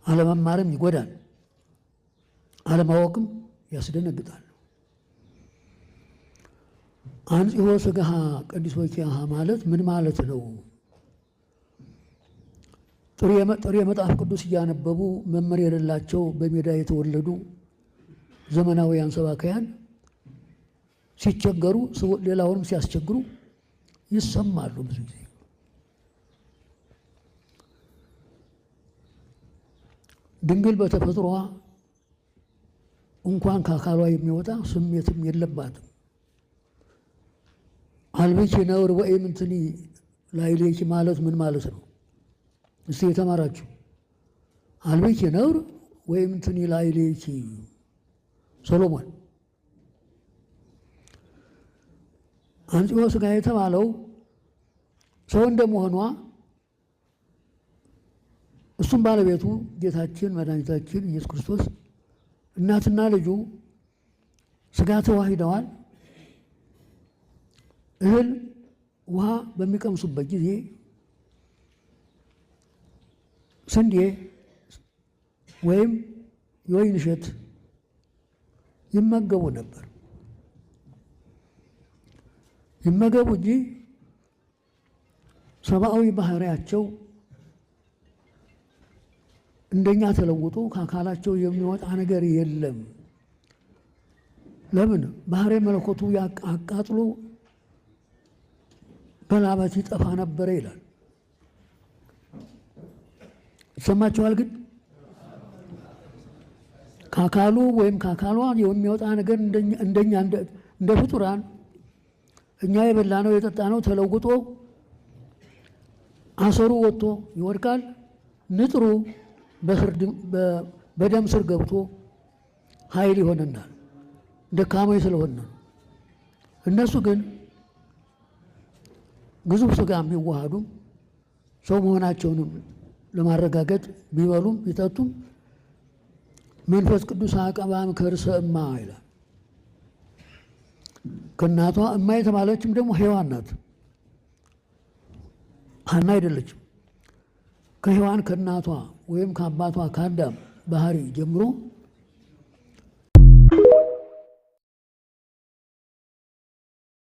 አለመማርም ይጎዳል፣ አለማወቅም ያስደነግጣል። አንጽሖ ሥጋሃ ቀዲሶ ኪያሃ ማለት ምን ማለት ነው? ጥሬ መጽሐፍ ቅዱስ እያነበቡ መምህር የሌላቸው በሜዳ የተወለዱ ዘመናዊያን ሰባክያን ሲቸገሩ ሌላውንም ሲያስቸግሩ ይሰማሉ። ብዙ ጊዜ ድንግል በተፈጥሮዋ እንኳን ከአካሏ የሚወጣ ስሜትም የለባትም። አልብኪ ነውር ወኢምንትኒ ላዕሌኪ ማለት ምን ማለት ነው? እስቲ የተማራችሁ አልብኪ ነውር ወኢምንትኒ ላዕሌኪ ሰሎሞን አንጽሖ ሥጋ የተባለው ሰው እንደመሆኗ እሱም ባለቤቱ ጌታችን መድኃኒታችን ኢየሱስ ክርስቶስ እናትና ልጁ ሥጋ ተዋሂደዋል። እህል ውሃ በሚቀምሱበት ጊዜ ስንዴ ወይም የወይን እሸት ይመገቡ ነበር። ይመገቡ እንጂ ሰብአዊ ባህሪያቸው እንደኛ ተለውጦ ከአካላቸው የሚወጣ ነገር የለም። ለምን? ባህሪ መለኮቱ አቃጥሎ በላበት ይጠፋ ነበረ ይላል። ይሰማችኋል? ግን ከአካሉ ወይም ከአካሏ የሚወጣ ነገር እንደኛ እንደ ፍጡራን እኛ የበላነው የጠጣነው ተለውጦ አሰሩ ወጥቶ ይወድቃል። ንጥሩ በደም ስር ገብቶ ኃይል ይሆነናል። ደካሞች ስለሆነ ነው። እነሱ ግን ግዙፍ ሥጋ የሚዋሃዱም ሰው መሆናቸውንም ለማረጋገጥ ቢበሉም ቢጠጡም መንፈስ ቅዱስ አቀባም ከርሰ እማ ይላል። ከእናቷ እማ የተባለችም ደግሞ ሔዋን ናት፣ ሐና አይደለችም። ከሔዋን ከእናቷ ወይም ከአባቷ ከአዳም ባህሪ ጀምሮ